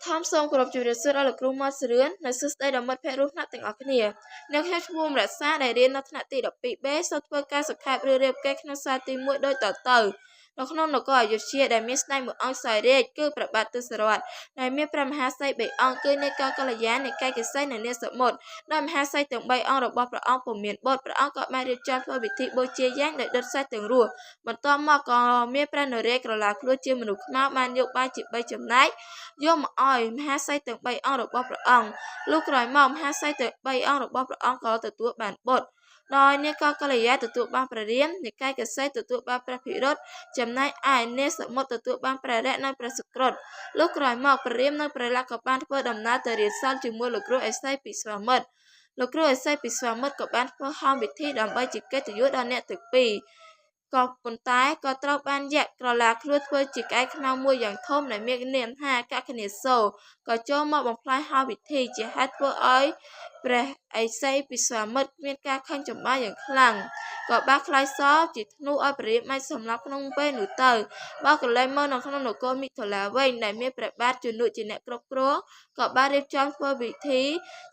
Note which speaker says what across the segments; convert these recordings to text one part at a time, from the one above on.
Speaker 1: បឋមសូមគោរពជម្រាបសួរដល់លោកគ្រូម៉ត់សរឿននិងសួស្តីដល់មិត្តភ័ក្តិរួមថ្នាក់ទាំងអស់គ្នាអ្នកខ្ញុំឈ្មោះមរក្សាដែលរៀននៅថ្នាក់ទី 12B សូមធ្វើការសង្ខេបរឿងរៀបគេក្នុងសាលទី1ដូចតទៅនៅក្នុងនគរអយុធ្យាដែលមានស្ដេចមួយអង្គសោយរាជគឺព្រះបាទទសរថដែលមានព្រះមហាសី3អង្គគឺនាយកកល្យានាយកកេសីនិងនាងសមុទ្រដោយមហាសីទាំង3អង្គរបស់ព្រះអង្គពុំមានបុត្រព្រះអង្គក៏បានរៀបចំធ្វើពិធីបូជាយ៉ាងដោយដុតសេះទាំងរស់បន្ទាប់មកក៏មានព្រះនរាជក្រឡាខ្លួនជាមនុស្សខ្មៅបានយកបាយជា3ចំណែកយកមកឲ្យមហាសីទាំង3អង្គរបស់ព្រះអង្គលុះក្រោយមកមហាសីទាំង3អង្គរបស់ព្រះអង្គក៏ទទួលបានបុត្រដោយនាយកកល្យាទទួលបានព្រះរាមនិកាយកសិទទួលបានព្រះភិរុតចំណែកឯនាងសមុទ្រទទួលបានព្រះរៈនិងព្រះសុក្រុតលុះក្រោយមកព្រះរាមនិងព្រះលក្សណ៍ក៏បានធ្វើដំណើរទៅរៀនសូត្រជាមួយលោកគ្រូឥសីពិស្វាមិត្រលោកគ្រូឥសីពិស្វាមិត្រក៏បានធ្វើហោមវិធីដើម្បីជាកិត្តិយសដល់អ្នកទាំងពីរក៏ប៉ុន្តែក៏ត្រូវបានយក្សក្រឡាខ្លួនធ្វើជាក្អែកខ្មៅមួយយ៉ាងធំដែលមាននាមថាកក្ខនេសូរក៏ចូលមកបំផ្លាញហោវិធីជាហេតុធ្វើឲ្យព្រះឥសីពិស្វាមិត្រមានការខឹងចម្បាយ៉ាងខ្លាំងក៏បានខ្លាយសជាធ្នូឲ្យព្រះរាមអាចសម្លាប់ក្នុងពេលនោះទៅបើកលែងមកនៅក្នុងនគរមិថុលាវិញដែលមានព្រះបាទជំនួសជាអ្នកគ្រប់គ្រងក៏បានរៀបចំធ្វើពិធី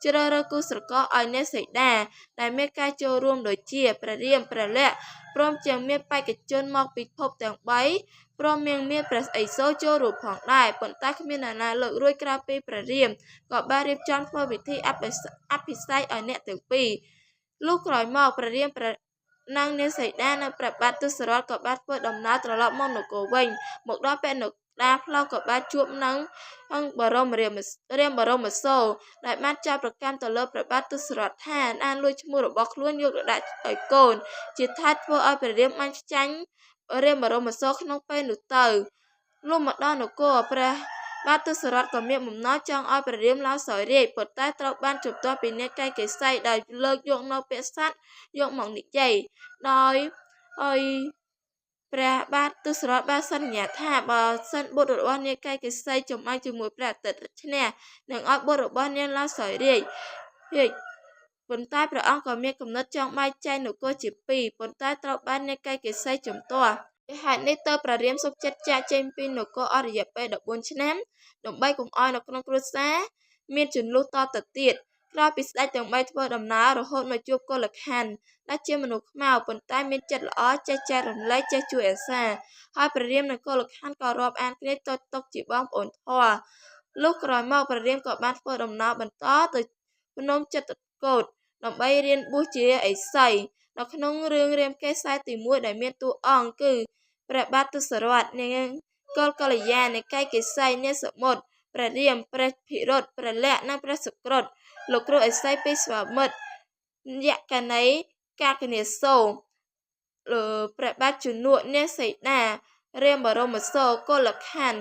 Speaker 1: ជ្រើសរើសគូស្រករឲ្យនាងសីតាដែលមានការចូលរួមដូចជាព្រះរាមព្រះលក្សណ៍ព្រមទាំងមានបេក្ខជនមកពីភពទាំង3ព្រមមានព្រះឥសូរចូលរួមផងដែរប៉ុន្តែគ្មាននរណាលើករួចក្រៅពីព្រះរាមក៏បានរៀបចំធ្វើពិធីអភិសេកឲ្យអ្នកទាំងពីរលុះក្រោយមកព្រះរាមព្រះនិងនាងសីតានិងព្រះបាទទសរថក៏បានធ្វើដំណើរត្រឡប់មកនគរវិញមកដល់ពេលនដាផ្លូវក៏បានជួបនឹងអង្គបរមរាមរាមបរមសូរដែលបានចោទប្រកាន់ទៅលើព្រះបាទទសរថថាបានលួចឈ្មោះរបស់ខ្លួនយកទៅដាក់ឲ្យកូនជាថែធ្វើឲ្យព្រះរាមបានចាញ់រាមបរមសូរក្នុងពេលនោះទៅលុះមកដល់នគរព្រះបាទទសរថក៏មានបំណងចង់ឲ្យព្រះរាមឡើងសោយរាជប៉ុន្តែត្រូវបានជំទាស់ពីនាងកៃកេសីដោយលើកយកនៅពាក្យសត្វយកមកនិយាយដោយឲ្យព្រះបាទទសរថបានសន្យាថាបើសិនបុត្ររបស់នាងកៃកេសីចំអាយជាមួយព្រះអាទិត្យឈ្នះនឹងឲ្យបុត្ររបស់នាងឡើងសោយរាជរាជប៉ុន្តែព្រះអង្គក៏មានគំនិតចង់បែកចែកនគរជាពីរប៉ុន្តែត្រូវបាននាងកៃកេសីជំទាស់ហេតុនេះទើបព្រះរាមសុខចិត្តចាកចេញពីនគរអស់រយៈពេល14ឆ្នាំដើម្បីកុំឲ្យនៅក្នុងគ្រួសារមានជម្លោះតទៅទៀតក្រោយពីស្ដេចទាំងបីធ្វើដំណើររហូតមកជួបកុលខណ្ឌដែលជាមនុស្សខ្មៅប៉ុន្តែមានចិត្តល្អចេះចែករំលែកចេះជួយអាសាហើយព្រះរាមនិងកុលខណ្ឌក៏រាប់អានគ្នាតទុកជាបងប្អូនធម៌លុះក្រោយមកព្រះរាមក៏បានធ្វើដំណើរបន្តទៅភ្នំចិត្តកូដដើម្បីរៀនបួសជាឥសីនៅក្នុងរឿងរាមកេរ្តិ៍ខ្សែទី1ដែលមានតួអង្គគឺព្រះបាទទសរថនាងកុលកល្យានាងកៃកេសីនាងសមុទ្រព្រះរាមព្រះភិរុតព្រះលក្សណ៍និងព្រះសុក្រុតលោកគ្រូឥសីពីស្វាមិត្រយក្ខណីកាកនេសូព្រះបាទជំនួកនាងសីតារាមបរមសូរកុលខណ្ឌ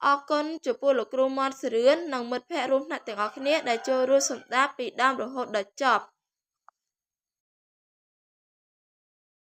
Speaker 1: អរគុណចំពោះលោកគ្រូម៉ត់សរឿននិងមិត្តភ័ក្តិរួមថ្នាក់ទាំងអស់គ្នាដែលចូលរួមសម្ដាប់ពីដើមរហូតដល់ចប់។